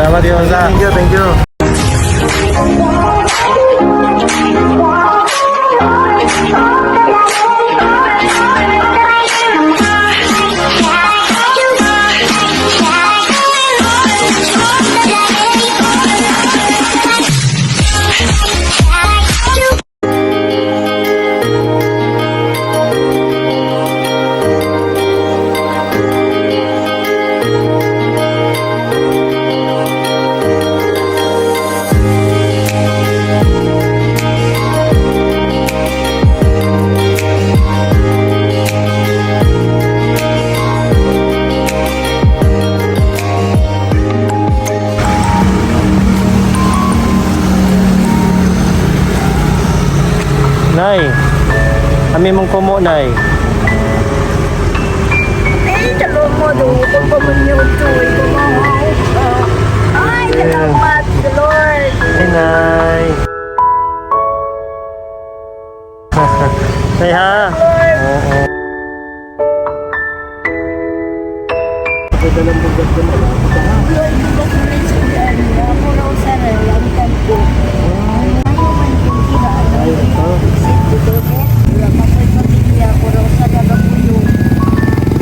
Salamat Diyos. Thank you, thank you. Nay, kami mong kumo, Nay. Ay, salamat. Kung pa man yung tuwi ko, mga. Ay, salamat, Lord. Hey, Nay. Nay, ha? Oo. Lord, di ba kung may sudan? Ako raw sa lalangkan ko. Ayaw man kung kinaan. Exit to the Wala pa ko'y pamilya. Ako raw sa nagapuyong.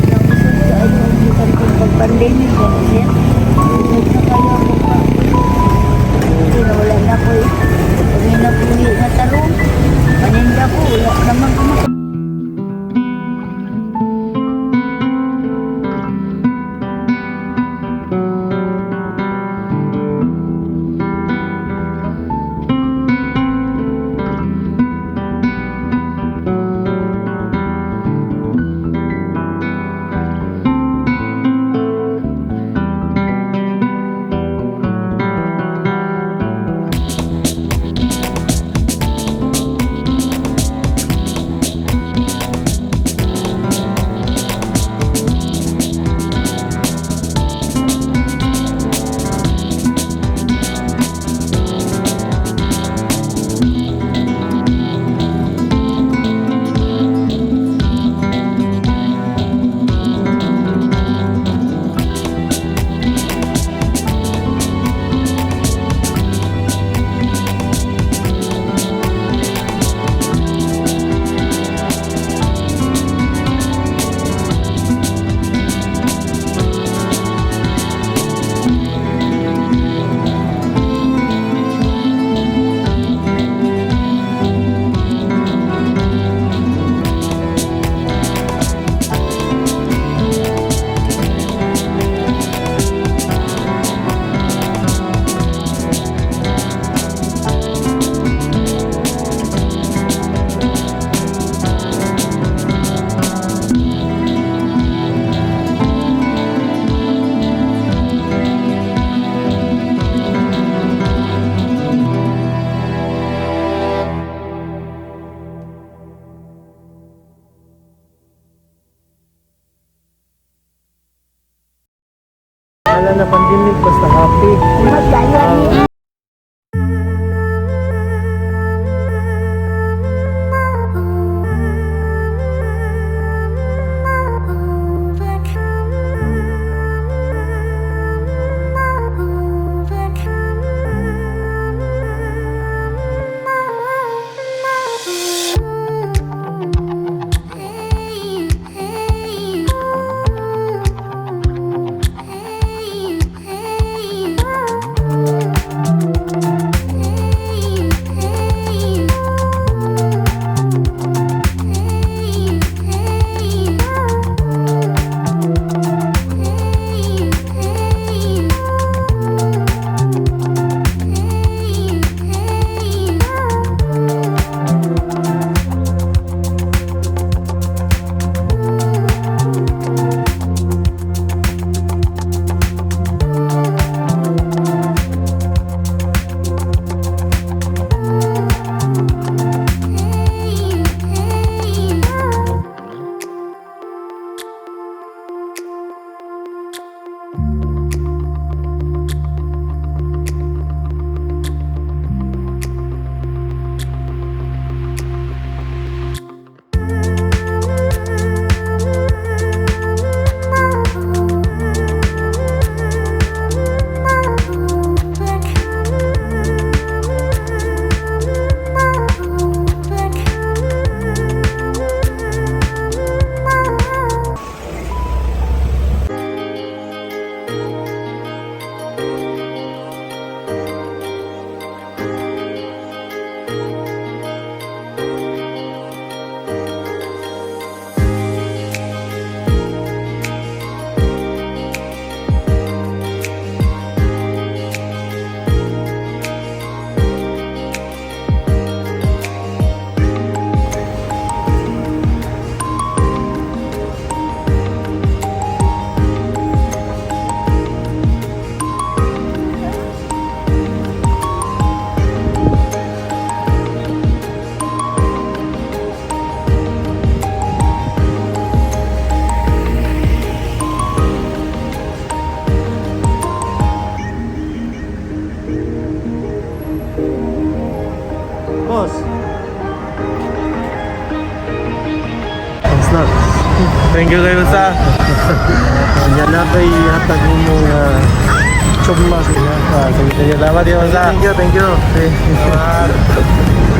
Nausod ka ay gikan kong pag-pandemic ko, sir. Usod na kayo ako pa. Hindi na wala na ko'y. Kami na puhi na tarong. Paninda ko, wala naman kumakain. Thank you kayo sa. Yan na kay hatag mo nga chumma sila. Ah, sige, sige. Salamat yun sa. Thank you, thank you. Salamat.